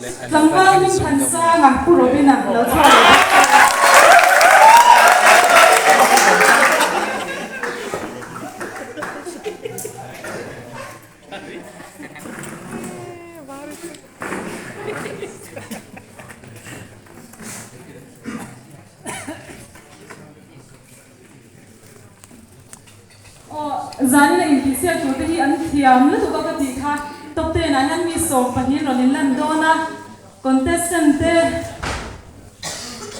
Tlangval Hmingthansanga Pu Robina lo chhuak leh bawk ta. Aw, zanina intihsiak turte hi an thiam lutuk a ka tih kha. Top ten ah hian mi 12 rawn inlan dawn a, contestant te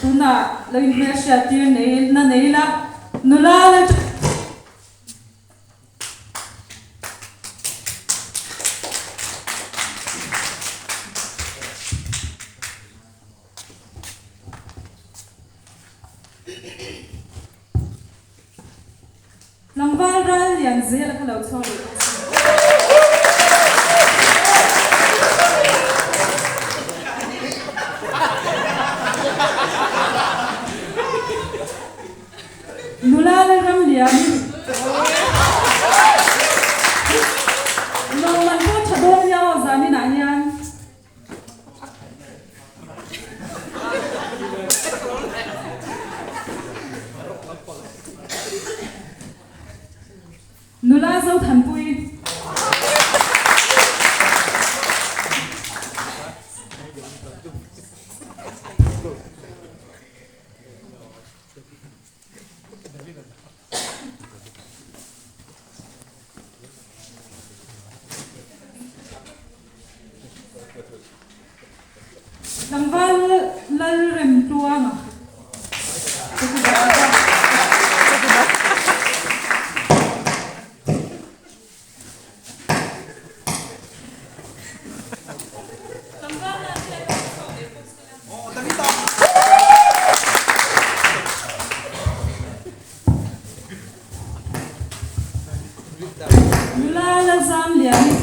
tunah lo inhmelhriat tir nei na nei la, nula la Tlangval ral lian zel a kha lo chhuak leh bawk si. Nula Lalramliani Lawmman pawh tha dawn nia aw zaninah hian. Nula Zothanpui. Tlangval Lalremtluanga Nula Lalzamliani.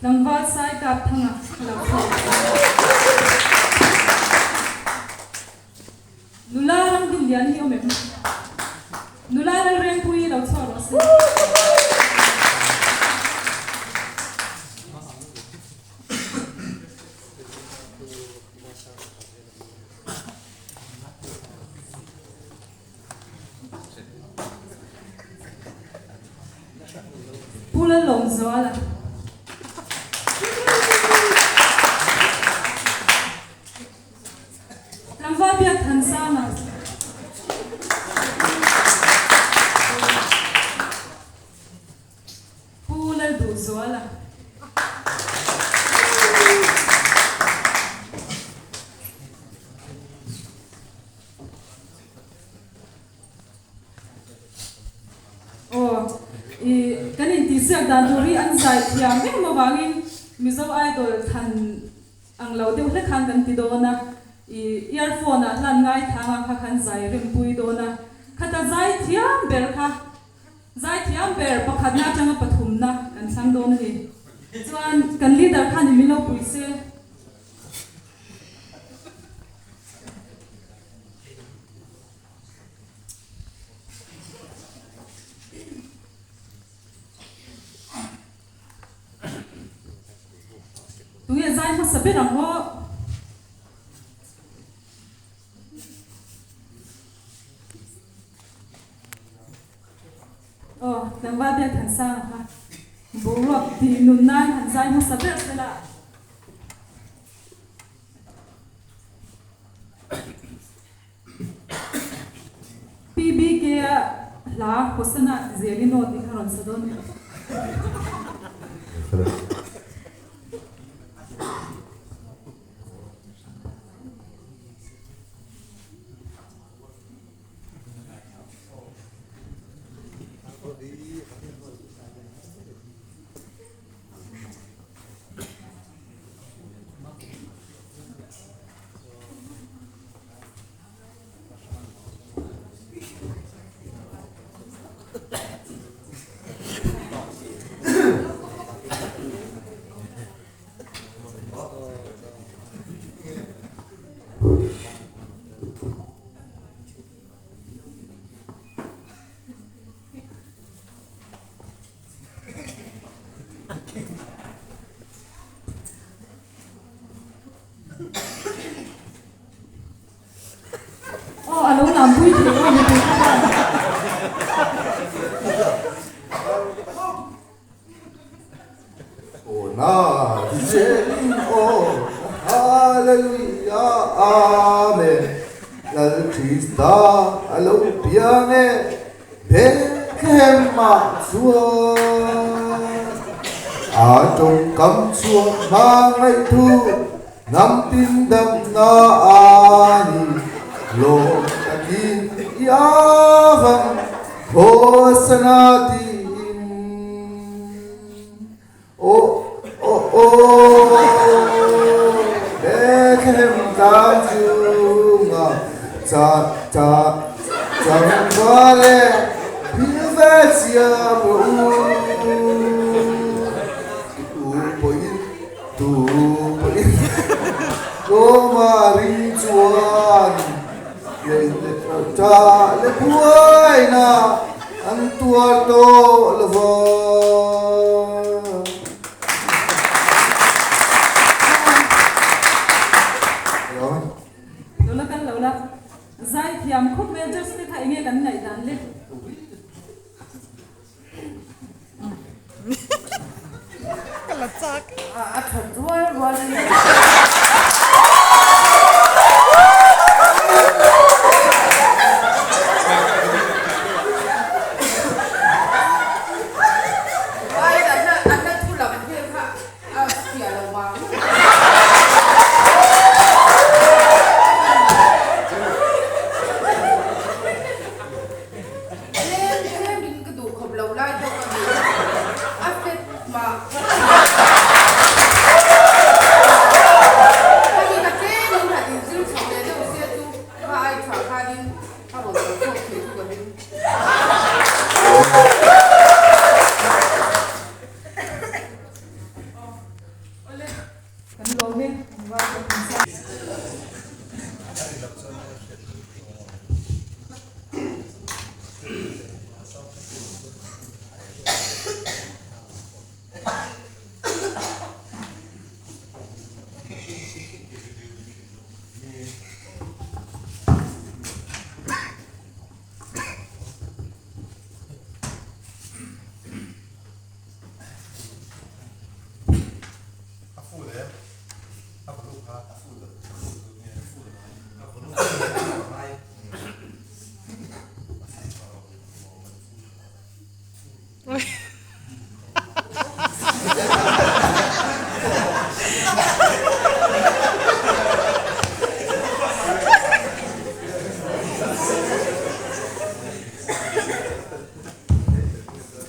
Tlangval Sai Kapthanga a lo chhuak. Nula Ramdinlian hi awm em? Nula Lalrengpuii lo chhuak rawh se. Pu Lalawmzuala. Tlangval biak than sang a. Pu Lalduhzuala. Aw, i kan intihsiak dan tur hi an zai thiam em avangin Mizo Idol thlan ang lo deuh hlek khan kan ti dawn a, i earphone ah hlan ngai thang ang kha khan zai rempui dawn a, khata zai thiam ber kha zai thiam ber pakhatna atanga pathumna kan thlang dawn a ni. Chuan kan leader khan i min lo pui se. Tunge zai hmasa ber ang aw. Aw, tlangval biak than sang kha boruak tih nun nan han zai hmasa ber sela. PBK-a hla Hosana ti zelin aw tih kha rawn sa dawn a ni. lo lampui theih aw mipui te khan. Aw na ti zelin aw Hallelujah Amen Lal Krista a lo piang e Bethlehem ah chuan a tawngkam chhuak hma ngaihtu hnam tin damna a ni lawm takin i avang Hosana tiin Aw aw aw Bethlehem tlang chungah cha cha changva leh phil ve chiam rawh u. Tu pawhin tu pawhin tlawma ring chuan leh ta leh buaina an tuar tawh lo va. Lo la kal lo la. Zai thiam khawp mai a judge te kha enge kan ngaihdan le. Ka la chak. A that rual rual a ni. Ai an la an la thu lam vel kha a fiah lo vang. Tlem tlem in ka duh khawp lo lai pawh ka duh a fet mah. Hemi ka tlem in han inzir chho leh deuh sia chu kha ai tha khanin a rawn lo chhuak thei chu ka ring. Kan lawm e, an vai pawh kan sa. A full em? A volume kha a full a full tur nge a full a volume a ngai.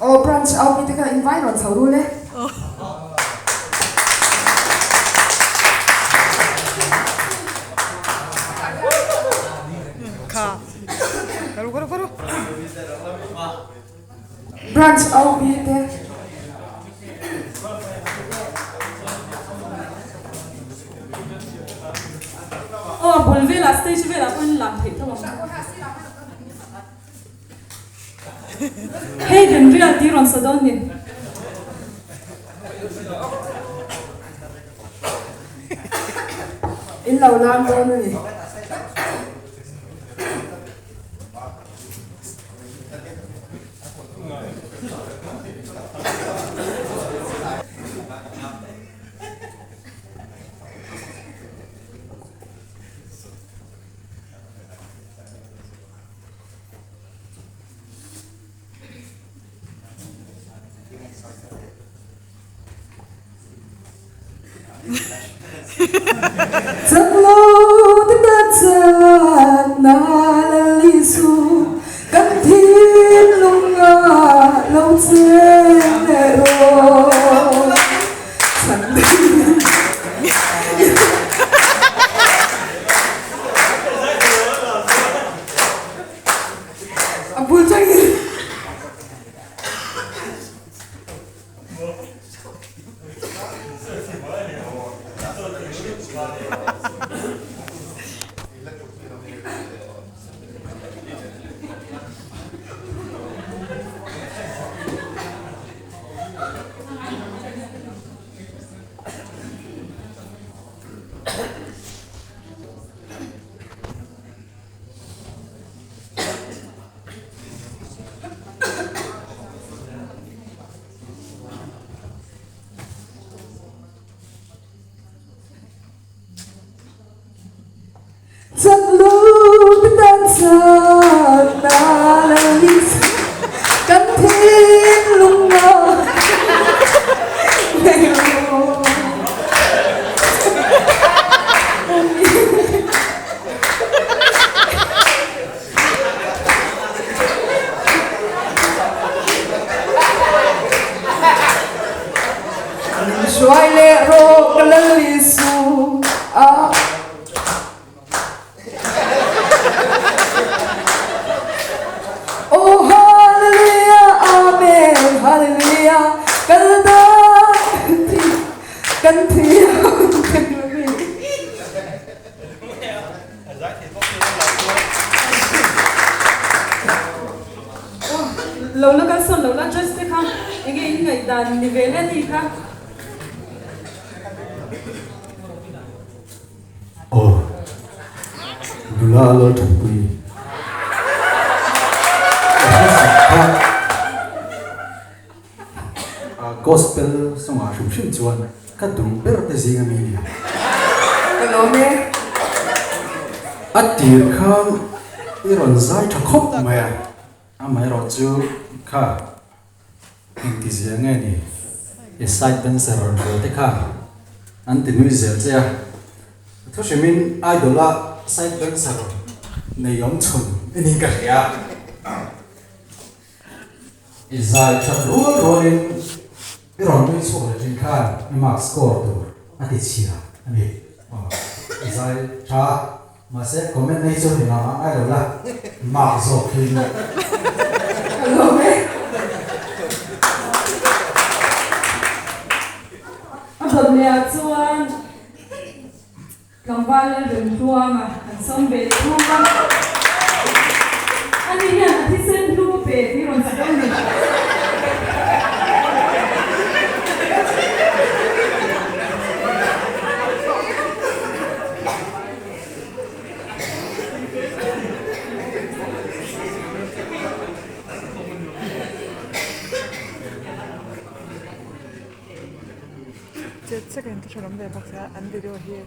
Aw branch au mi te kha in vai rawn chho rul e. Branch au mi te. Aw bul velah stage velah pawhin lam theih tho ang. Hei den rial tih rawn sa dawn ni. In lo lam dawn a ni. Chak lo te ta chak na lal Isu kan thinlung ah lo cheng leh rawh. A bul changin. Chak lo te tan chakna Lal Isu kan thinlung a nei lo. Min hruai leh rawh ka Lal Isu a. Oh hallelujah amen hallelujah kal dan thi kan thi Lo la kal sawn lo la dress te kha enge in ngaihdan ni ve le ni kha. Aw, nula a lo tanpui. Ka hre sak kha. A gospel song ah hrim hrim chuan ka duh ber te zing ami nia. Ka lawm e. A tir khan i rawn zai tha khawp mai a, amaherawh chu kha Engtizia nge ni? I side dancer rawn hruai te kha an ti nui zel che a, thu hrimin idol a side dancer nei awm chhun i ni ka hria. I zai that rual rualin i rawn nui chhuak leh thin khan i mark score tur a ti chhia a ni. I zai tha a, Mahse comment na hi chu ni mah mah ngai lo la, mark zawk hi ni. Ka lawm e. A dawt leh ah chuan tlangval Lalremtluanga an sawm ve thung a. Ani hian a thisen hlu pe tih rawn sawi a ni. Second te tha lam ve bawk sia an video hi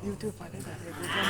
youtube ah te dah leh duh chuan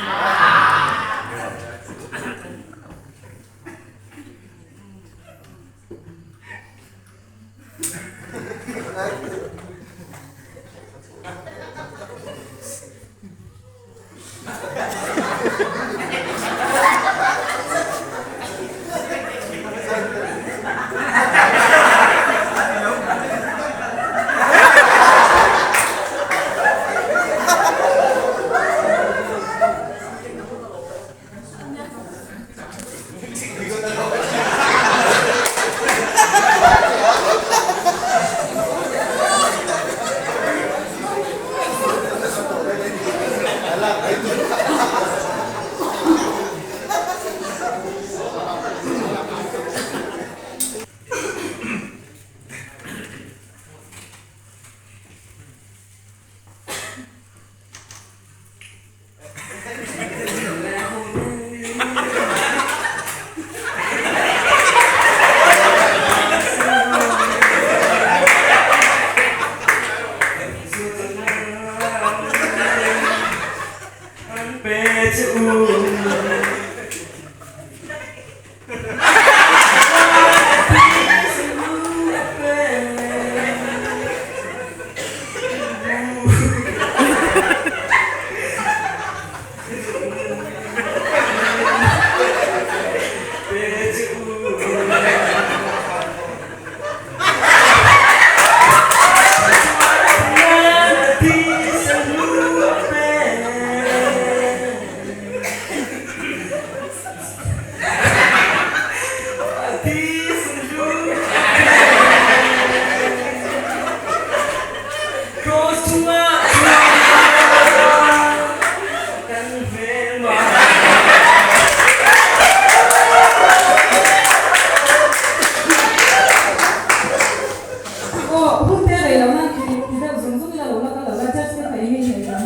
Aw, hun te rei lo na ti deuh zung zung ila lo la ka lo la judge te kha eng nge i ngaih dan?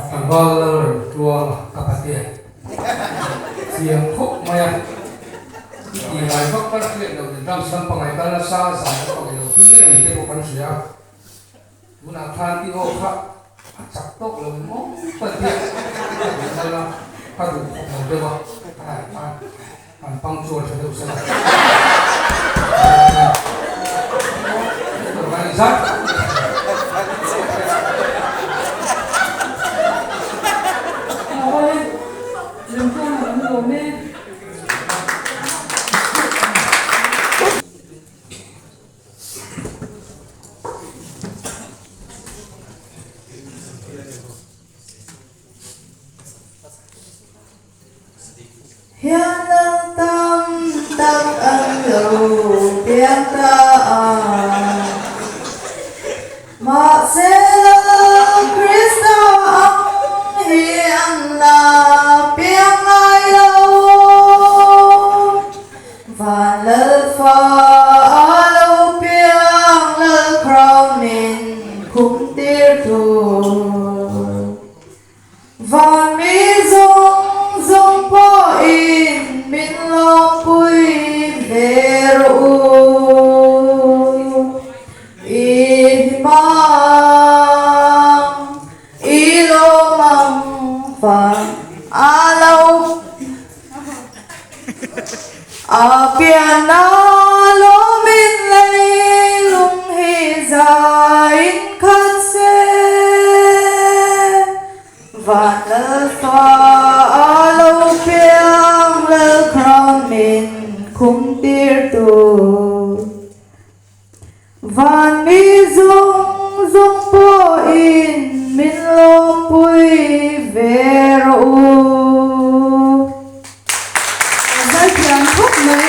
Tlangval lal reng tual ka patea chiang khawp mai a, i ti ngai vak kal hriat loh nen drums lampang ai kal nasa zan lampang i lo tum reng ni te pawh kan hria a, tunah khan i aw kha a chak tawk lo maw ka tia ka duh nal a. Ka duh khawp lo deuh a, ka rai khan han punctual tha deuh sela. Hian lal tam tak an lo piang ta a, mahse Lal Krista ang hi an la piang ngai lo. Van Lalfa a lo piang Lal Crown min khum tir tur. Van mi zawng zawng pawhin min lawmpui ve rawh u. I himang, i lawm ang van a lo a pian a lawmin leilung hi zain khat se. Van Lalfa a lo piang Lal Crown min khum tir tur. Van mi zawng zawng pawhin min lawmpui ve rawh u. Zaithiam khawp mai.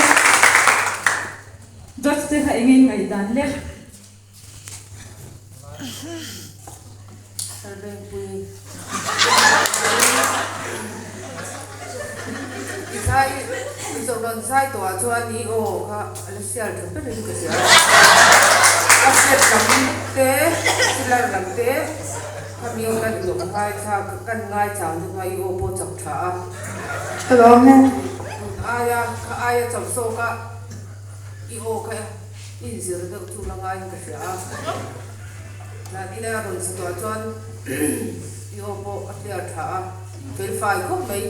Judge te kha engin ngaihdan le. I inzir deuh chu la ngaiin ka hria a, Nakin a rawn sa tawh chuan i aw pawh a clear tha a, fel fai khawp mai.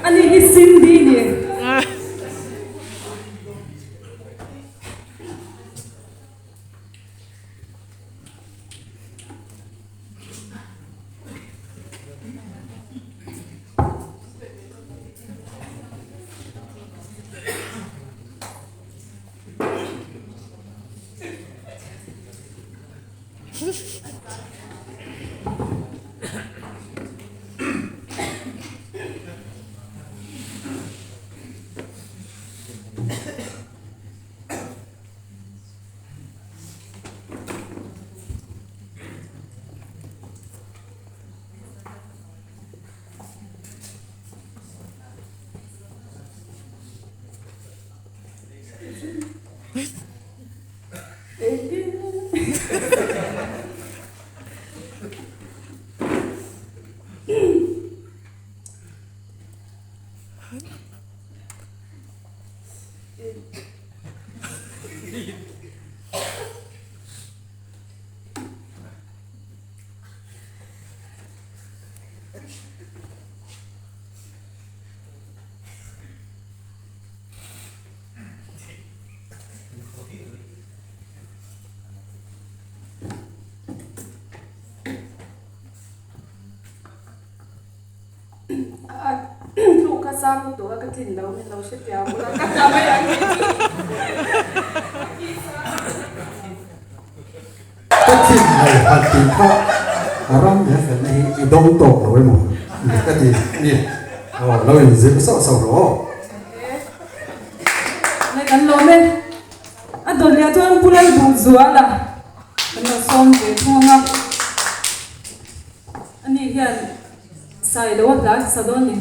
Ani hi Cindy ni. Thu ka sang lutuk a ka tlin lo min lo hre tia bula ka tla mai ang. Ka thin lo han tih kha ram leh felna hi i dawng tawk lo emaw ka ti a ni. Aw lo inzir sauh sauh rawh aw. Leh kan lawm e. A dawt leh chuan Pu Lalbuhzuala kan lo sawm ve thung ang a. Ani hian Sailo a hla sa dawn ni.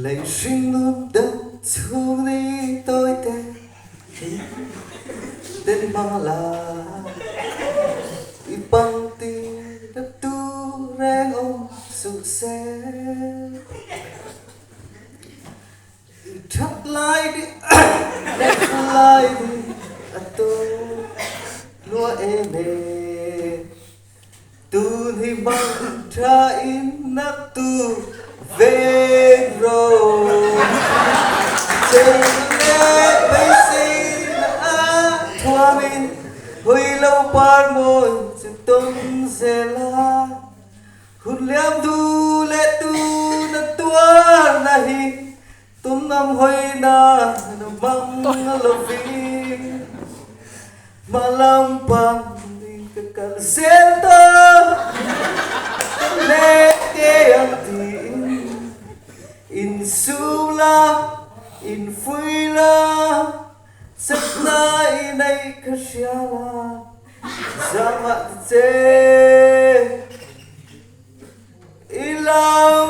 Lei hring nun deuh chhung ni tawi te den hmang la i pang ti na tu reng awm suh se. I that lai ni leh lai ni a tu lua em e. Tun hi mang tha in nak tu veng rawh. Cheng leh beisei na a thuamin hawi lo par mawi chu tawn zel a. Hun liam duh leh tun a tuar na hi tum ngam hawi na na mang lovin. Hma lam panin ka kal zel ta ka leh te ang tiin insum la infui la chakna i neih ka hria la zangah ti che i lam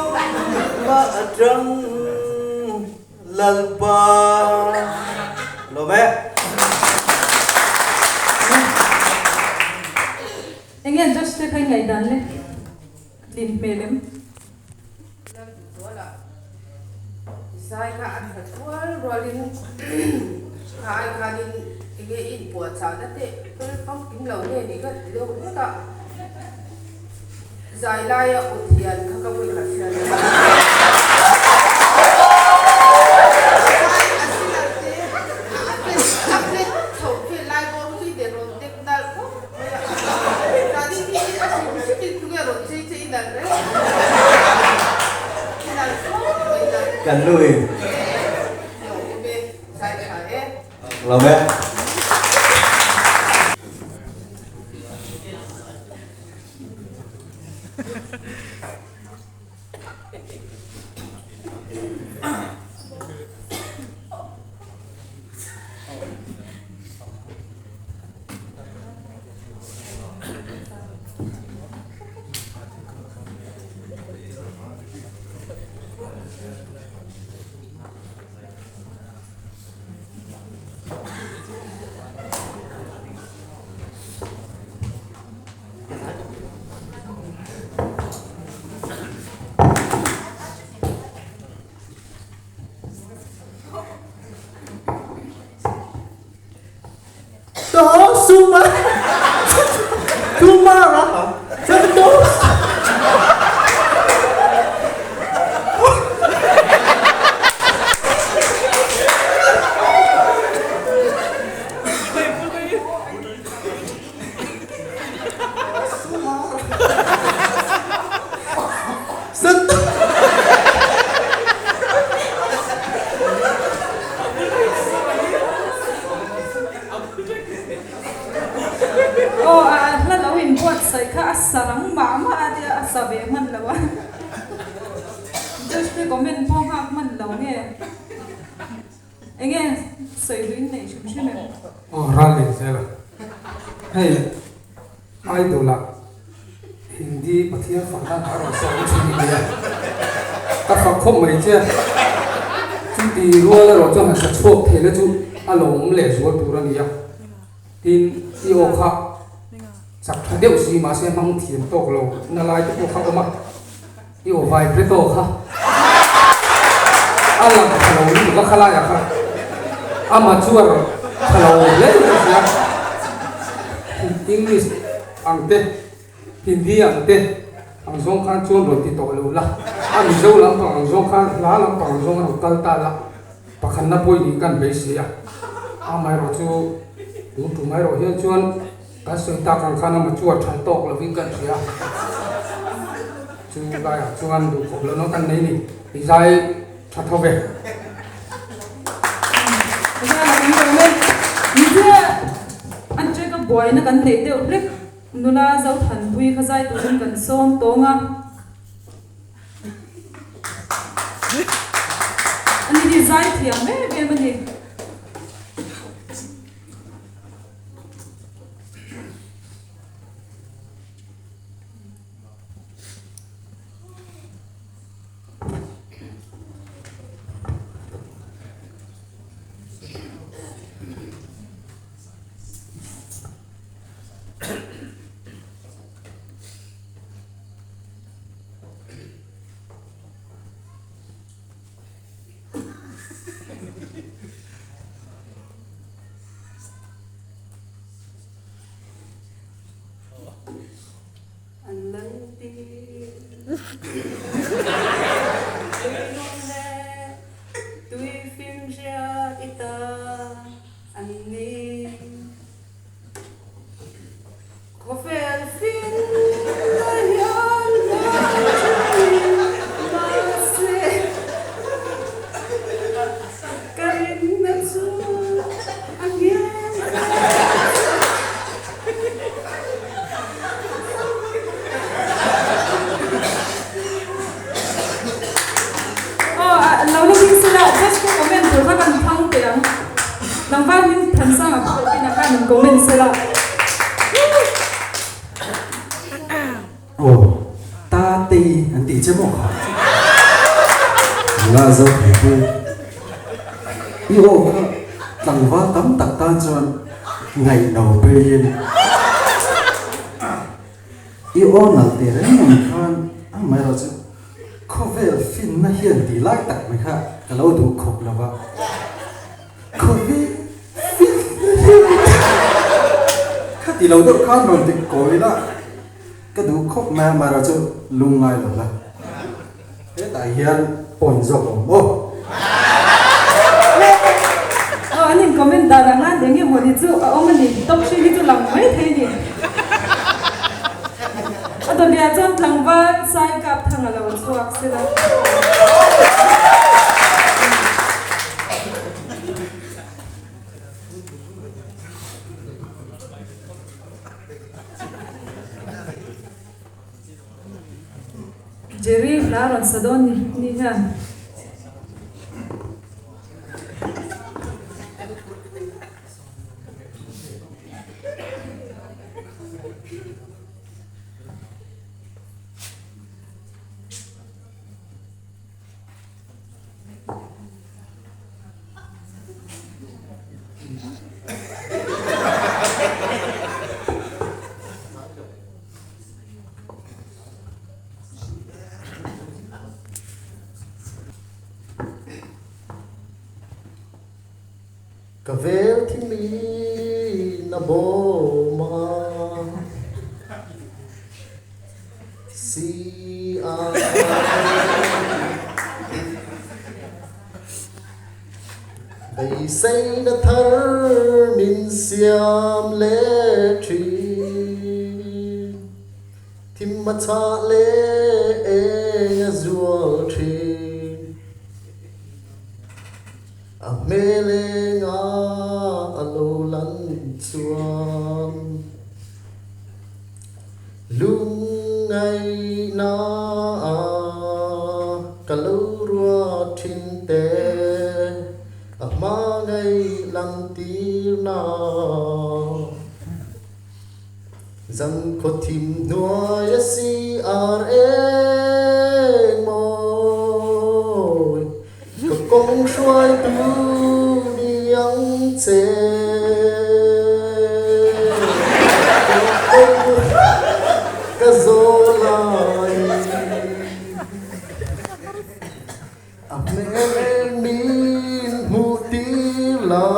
mah atang Lalpa lawm e. Enge judge te kha i ngaihdan le? Tlin hmel em? Lalduhzuala zai kha a tha rual rualin kha ai khanin enge inpuahchahna te fel famkim lo nge ni ka ti deuh hlek a. Zai laia ut hian kha ka vawi khat hriat a. Kan lui. Lawm e. Aw a hla lo inbuatsaih kha a sa rang mah mah a tia a sa ve hman lo a. Judge te comment pawh nghak hman lo nge. Enge sawi duin neih hrim hrim em? Aw ral leh zel a. Hei Idol ah Hindi Pathian fak nan a rawn sawi thin i nia. Ka fak khawp mai che. Chuti rual erawh chuan han sa chhuak theihna chu a lawmawm leh zual tur a ni a. Tin, i aw kha chak tha deuh si mahse hmang thiam tawk lo na lai te pawh kha awm a. I aw vibrato kha a lang tha lo lutuk a khalai ah kha a mature tha lo hle in ka hria English ang te Hindi ang te. Ang zawng khan chuan rawn ti tawh lo la, a Mizo lampang ang zawng khan hla lampang ang zawng a rawn kal ta la, pakhatna pawh i nih kan beisei a. Amaherawhchu tun tum erawh hian chuan kan sawi tak ang khan ama chu a than tawk lovin kan hria. Chu laiah chuan duhkhawp lohna kan nei ni, i zai tha tho ve. An check a buaina kan neih deuh hlek. Nula Zothanpui kha zai turin kan sawm tawng a. Ani hi zai thiam em em a ni. An lantir Tuilum leh tuifinriat i ta an ni. Khawvel fin na hian hmang thin mahse ka rinna chu a ngel zel. Aw lo la ding sela just ka comment tur kha kan thang teh ang. Tlangval min Thansanga pawh pin a khan in comment sela. Aw ta tei an tih che maw kha. Nula zo thei pui. I aw kha tlangval tam tak tan chuan ngaihno peiin I aw nalh teh reng ang khan amaherawh chu khawvel finna hian tih lai tak mai kha ka lo duh khawp lo va, khawvel finna hian kha ti lo deuh khan rawn ti kawi la ka duh khawp mai a, amaherawh chu lungngai lo la hetah hian point zawk awm aw. Aw an in comment dan ang a eng emaw ni chu a awm a ni top hri hi chu lang mai thei ni. A dawlhliah chuan tlangval sai kap thang a lo chhuak sela. Jerry hla rawn sa dawn ni ni hian. Ka vel thimi na bawm a si a. Beiseina thar min siam leh thin, thim a chhah leh eng a zual thin. A hmel enga a lo lan chuan lungngaihna ka lo ruat thin te a hma ngei lan tirna Zangkhaw thim hnuaia CR eng mawi ka kawng hruaitu ni ang che. Ka kawng ka zawl lai a hmel eng min hmuh tir la.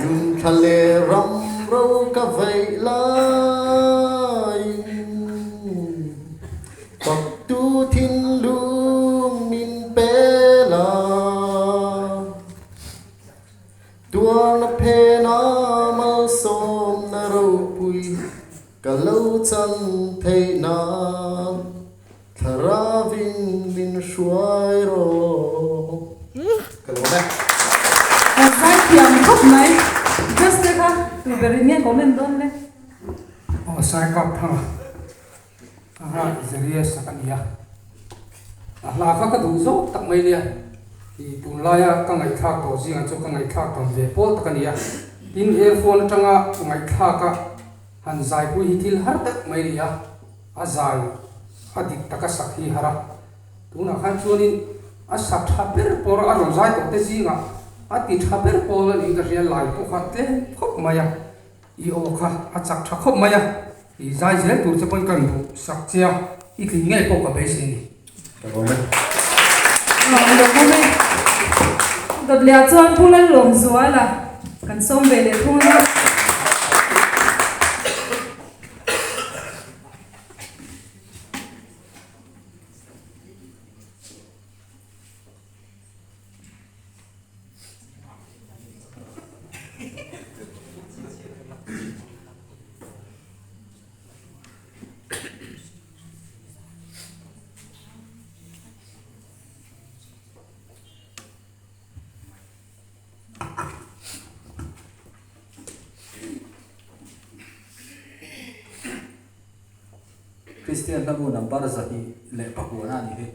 Nunthla leh ram ro ka veih lai. chan theih nan Thlarauin min hruai rawh. Ka lawm e. Ka zaithiam khawp mai. Just te kha tu berin nge comment dawn le. Aw sai kap thang a. A hla Zeria sak a ni a. A hla kha ka duh zawk tak mai nia. I tunlaia ka ngaihthlak tawh zingah chu ka ngaihthlak tam ve pawl tak a ni a. Tin earphone atanga ngaihthlak a han zaipui hi thil har tak mai a ni a. A zai a dik taka sak hi har a. Tunah khan chuanin a sa tha ber pawl a rawn zai tawh te zingah a ti tha ber pawl a niin ka hria lai pawh kha tlem khawp mai a. I aw kha a chak tha khawp mai a. I zai zel tur che pawhin ka rawn duh sak che a, i tlin ngei pawh ka beisei a ni. Ka lawm e. Ka lawm e. Dawtliah chuan Pu Lalawmzuala kan sawm ve leh thung a nia. Kristian hlabu number 209 a nih hi.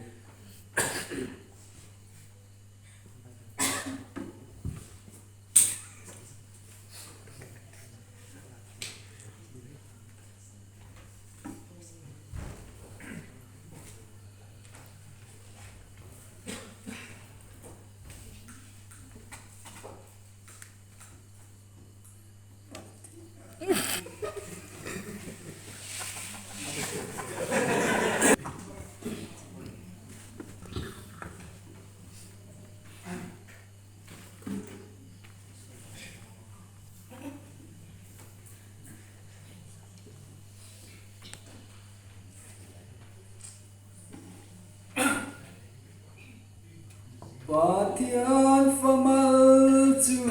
Pathian famal chu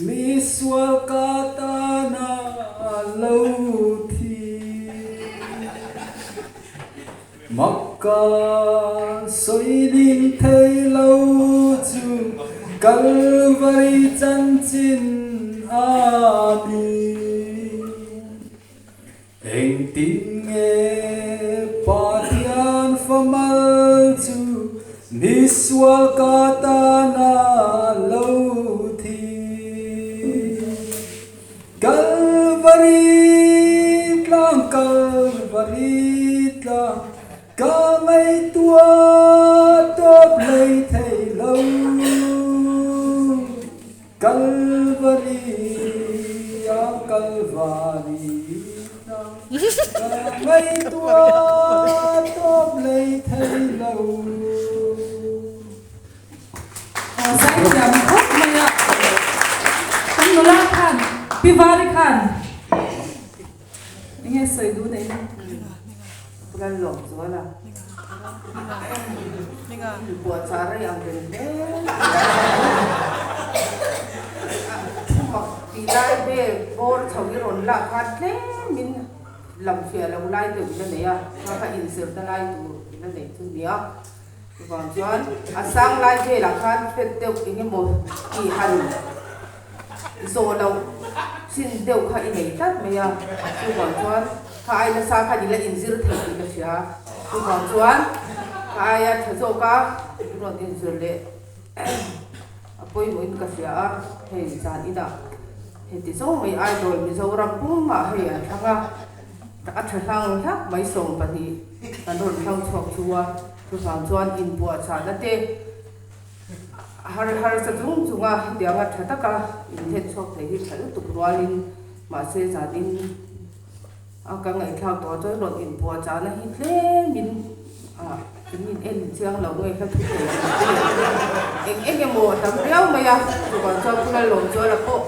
mi sual ka tana lo thi. Makka sawiling thei lo chu Kalvari chanchin a ni. Engtin nge Pathian famal chu mi sual ka tana lo thi? Kalvari tlang, Kalvari tlang, ka ngaihtuah tawp hlei thei lo. Kalvari a Kalvari tlang, ka ngaihtuah tawp hlei thei lo. Aw zaithiam khawp mai a, kan nula khan Pi Vari khan enge sawi duh nei na? Pu Lalawmzuala Inpuahchah rei ang reng hle Thu mak tih lai vel bawr chho i rawn lak khan tlemin lam fiah lo lai deuh i la nei a, kha kha inzirna lai tur i la nei chu nia. Chuvang chuan a sang lai velah khan fet deuh eng emaw tih han zawh loh chin deuh kha i nei tlat mai a, chuvang chuan kha ai nasa khan i la inzir thei tih ka hria. Chuvang chuan kha aia tha zawk a rawn inzir leh a pawimawhin ka hria a, hei zan inah heti zawng mai Idol Mizoram pumah hei an thlang a, a tha hlang hlak mai 12 kan rawn thlang chhuak chu a. Chuvang chuan inbuahchahna te har harsa chung chunga hetianga tha taka inthen chhuak thei hi tha lutuk rualin mahse zanin a ka ngaihthlak tawh chuan rawn inbuahchahna hi tlemin ah in in en chiang lo nge hla thu thei ang te eng eng emaw a tam riau mai a, chuvang chuan Pu Lalawmzuala pawh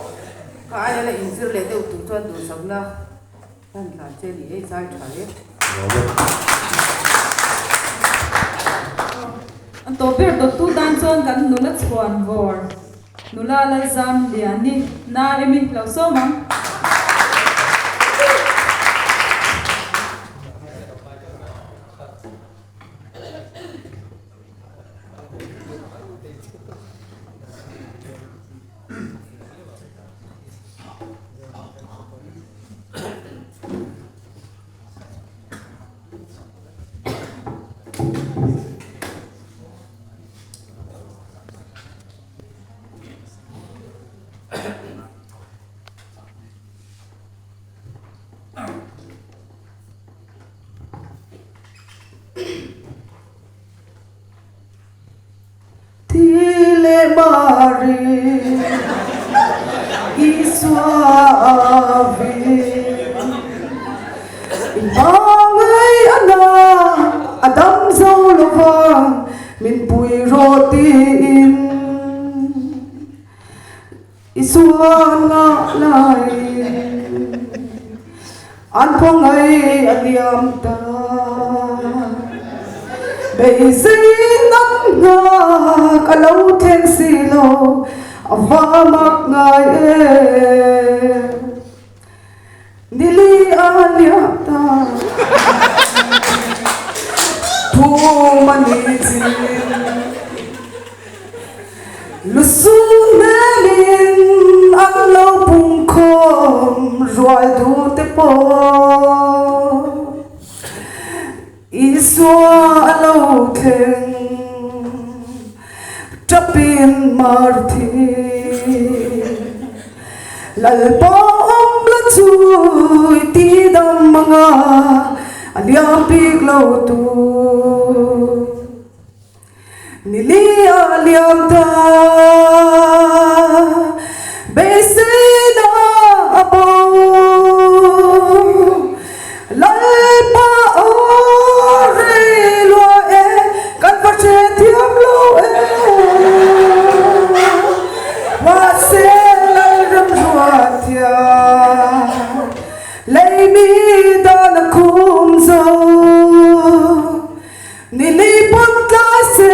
ka aia la inzir leh deuh tur chuan duhsakna Hman hlan che ni ei zai tha e. An tawh ber dawttu tan chuan kan nula chhuan vawr nula Lalzam Liani na emi lo sawm ang. Thi leh Mari Isua vi In pangai a na a dam zo lo vang min pui rawh tiin Isua ngah laiin an khawngaih a liam ta. Beisei nam nghak a lo thleng si lo, a va mak ngai em. Nili a liam ta, phum a ni chin. Lusun hmelin an lo pungkhawm ruai duhte pawh Isua a lo thleng tapin Marthi Lalpa awm la chu i tidam anga a liam bik lo tur. Nili a liam ta, beiseina a bo. Lalpa aw rei lua e, kan va hre thiam lo e. Mahse Lalram ruat hian lei mi dan a khum zo. Nili pawn tlai se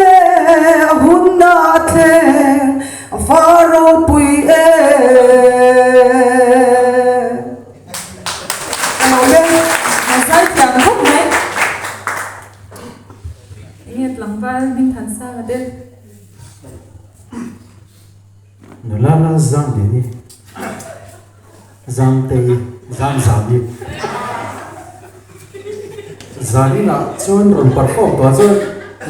a hun a thleng a va ropui e. Ka lo leng a zai thiam khawp mai. Enge tlangval Hmingthansanga te. Nula lal zam ve ni. Zamtei zam zam hi zaninah chuan rawn perform tawh chuan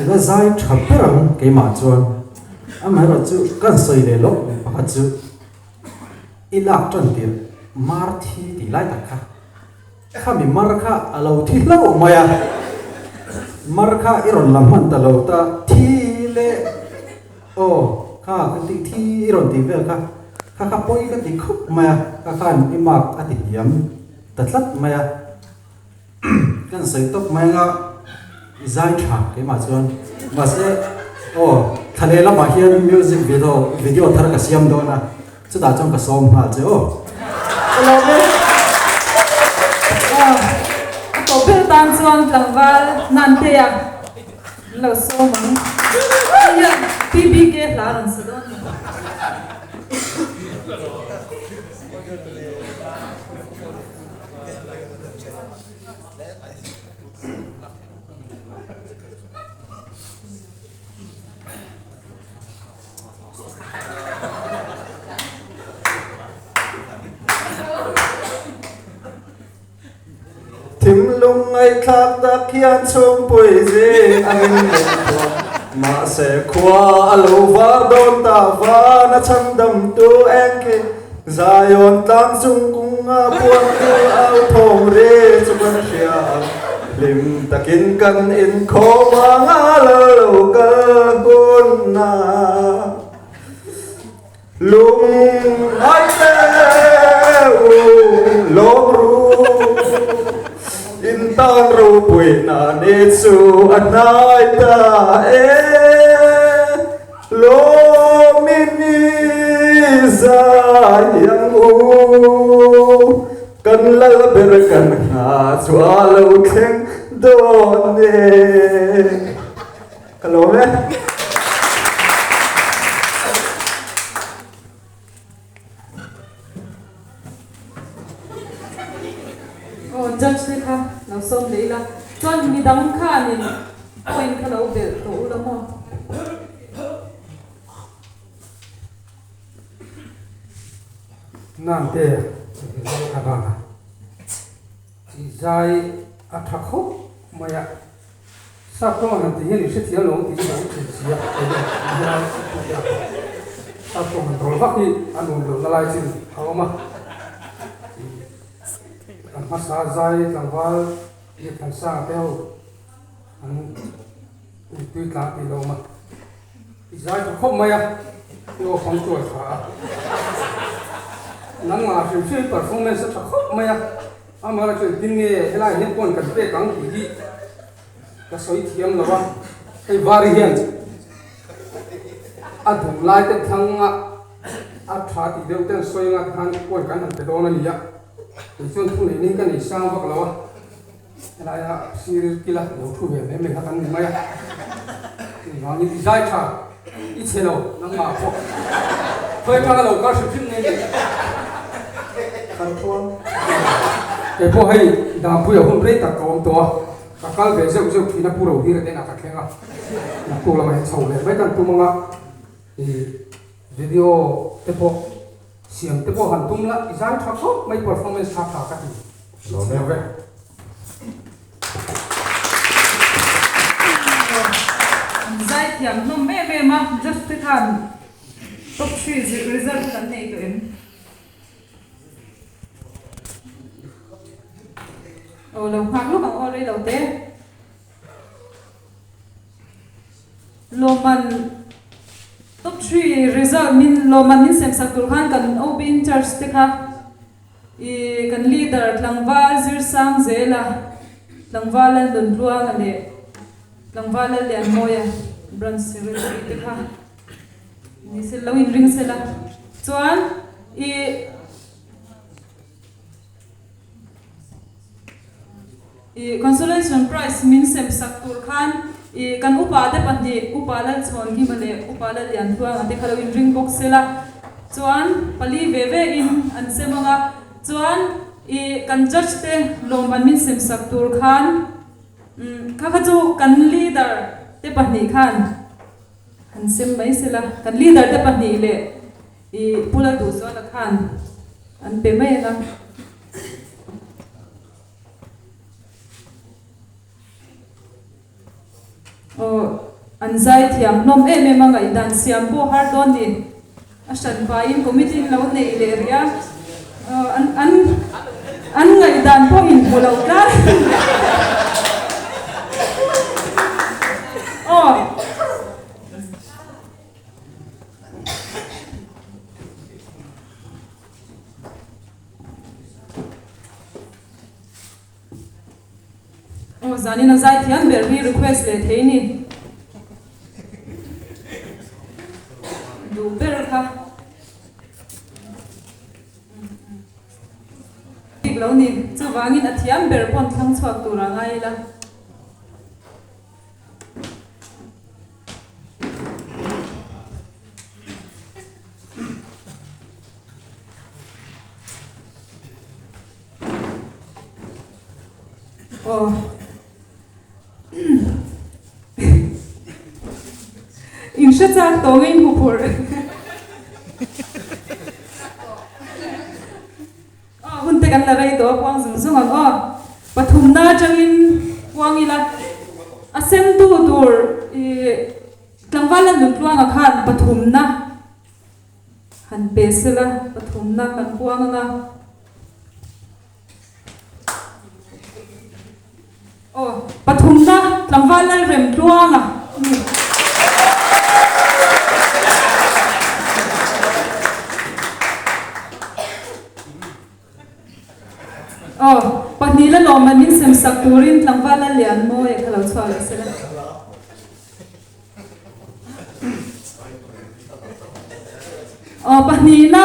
ila zai tha ber ang keimah chuan amaherawh chu kan sawi leh loh pakhat chu i lak tan tir mar thi tih lai tak kha khami mar kha a lo thi hlauh mai a mar kha i rawn la hman ta lo ta thi leh Aw, kha ka tih thi i rawn tih vel kha, kha kha pawi ka ti khawp mai a, kha khan i mark a ti hniam ta tlat mai a, kan sawi tawp mai anga i zai tha keimah chuan mahse aw thla leh lamah hian music video video thar ka siam dawn a, chutah chuan ka sawm nghal che aw. Ka lawm e. Aw, a tawp ber tan chuan tlangval Nantea. An lo sawm ang. Hei hian PBK hla a rawn sa dawn lo. Thinlung ngaihthlak tak hian chhungpui zing angin min thuam. Mahse khua a lo var dawn ta van a chhandamtu eng khi Zion tlang chung kunga puantu au thawng ri chu kan hria ang. Hlim takin kan inkhawm ang a lo lo kal hun a. Lungngai teh u lawm ru, in tan ropuina ni chu a hnai ta e. Lawmin i zai ang u, kan lal ber kan hna chu a lo thleng dawn e. Ka lawm e. Aw judge te kha lo sawm leh ila chuan midang khanin point kha lo belh tawh ula maw. mai a. Sap tawng han tih hian i hrethiam lo ang tih hi ka hre thin si a, kei hian i helai tute ah pawh sap tawng han rawl vak hi a nuam lohna lai chin a awm a. Kan hmasa zai tlangval Biakthansanga te ho an tui tlang tih lo awm a, i zai tha khawp mai a, i aw fang chuai tha a, nangmah hrim hrim performance a tha khawp mai a. Amah chuan tin nge helai hian pawn kan pek ang tih hi ka sawi thiam lo a, hei Vari hian a duh lai te thlang a, a tha tih deuh te an sawi anga tikhan pawn kan han pe dawn a ni a, kei chuan thu neih ning ka nei sang vak lo a, helaia sir kila lo thu ve mai mai kha kan ni mai a, chuvangin i zai tha i chhe lo nangmah pawh khawi atanga lo kal hrim hrim nge ni. Kharthuam. Kei pawh hei Dangpuia hun rei tak ka awm tawh a, ka kal ve zeuh zeuh thin a Pu Rohira te inah ka thleng a, naktuk lamah hian chho leh mai kan tum anga i video te pawh siam te pawh han tum la i zai tha khawp mai performance tha tha ka ti. Lawm e. An zaithiam hlawm em em a, judge te khan top 3 result kan nei tawh em? Aw lo nghak lawk ang aw rei lo te. Lawman top 3 result min lawman min sem sak tur khan kan OB in charge te kha i kan leader tlangval Zirsang Zela, tlangval Lalnuntluanga leh tlangval Lallianmawia branch secretary te kha Ni se lo in ring se la chuan i i consolation prize min sem sak tur khan i kan upa te pahnih upa Lalchhawnhima leh upa Lallianhluanga te kha lo in ring bawk se la chuan pali ve ve in an sem ang a chuan i kan judge te lawmman min sem sak tur khan kha kha chu kan leader te pahnih khan Han sem mai se la, kan leader te pahnih leh i Pu Lalduhzuala khan an pe mai ang a. Aw, an zai thiam hlawm em em a, ngaihdan siam pawh har dawn ni. A hran pahin committee in lo nei leh rih a, an an an ngaihdan pawh inhmu lo tlat. Aw. Aw zanin a zai thiam ber hi request leh thei ni. Duh ber kha. Bik lo ni. Chuvangin a thiam ber pawn thlang chhuak tur a ngai ila. Aw. In hre chak tawng in hmu phurh. Aw hun te kan la rei tawh a puang zung zung ang aw. Pathumna atangin puang ila a sem tu tur i tlangval lan Nuntluanga khan pathumna Han pe sela pathumna kan puang anga. Aw, pathumna tlangval Lalremtluanga a ni. Aw, pahnih la lawmman min sem sak turin tlangval Lallianmawia kha lo chhuak leh sela. Aw pahnihna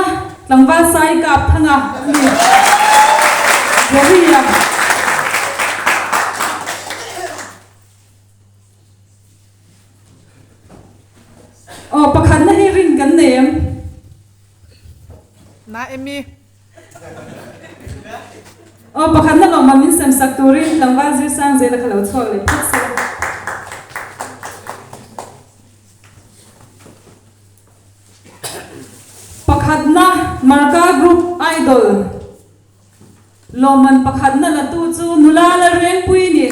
tlangval sai kap thanga a ni. Jerry-a. Aw pakhatna hi rin kan nei em? Na emi. Aw pakhatna lawmman min sem sak turin tlangval Zirsang zela kha lo chhuak leh phawt se. Pakhatna Marka Group Idol lawmman pakhatna la tu chu nula Lalrengpui ni.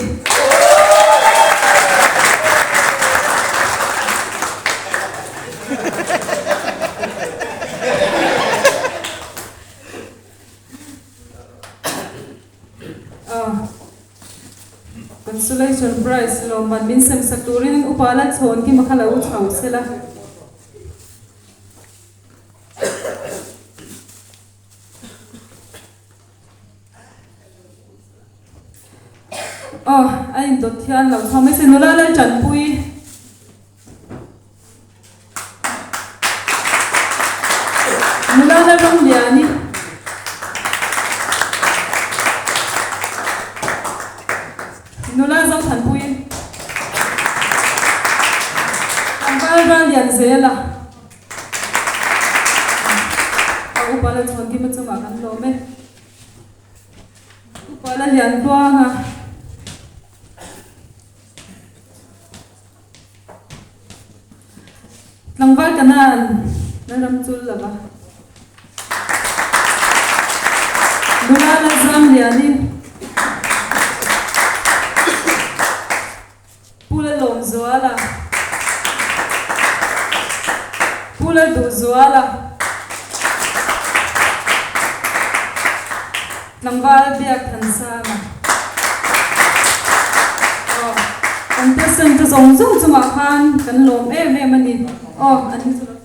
Consolation prize lawmman min sem sak turin upa la chhawn kim a kha lo chho sela. Aw, a indawt hian lo chho mai se nula Laltanpui. Nula la rawng lian i. Nula Zothanpui. Tlangval ral lian zel a. A upa la chhawn kim a chungah kan lawm e. Upa la lian tluang a. Tlangval Kanan Lalram chul lova nula la zam lianin Pu Lalawmzuala, Pu Lalduhzuala, Tlangval Biakthansanga. Aw, contestant te zawng zawng chungah khan kan lawm em em a ni. Aw, an ni chu lo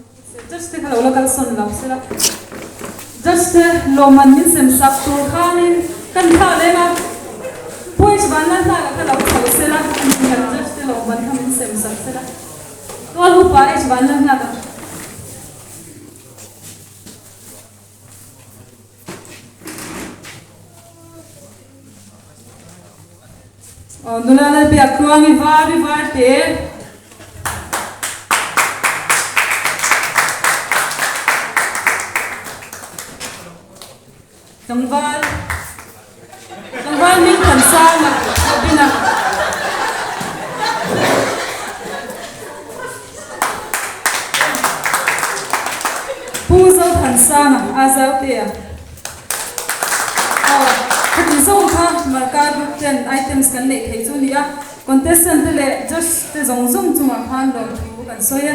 Judge te kha lo la kalsawn lo sela. Judge te lawmman min sem sak tur khanin kan thla leng a, Puish Vanlalhlaka kha lo chho sela, kan judge te lawmman kha min sem sak sela. Tual upa H Vanlalhlaka. Aw nula Lalbiak Tluangi var i var te. Tlangval Tlangval Ming Thansanga Robina. Pu Zothansanga a Zautea. Aw, khati zawng kha Malka Group ten items kan neih theih chu a ni a, contestant te leh judge te zawng zawng chungah khan lawmthu kan sawi e.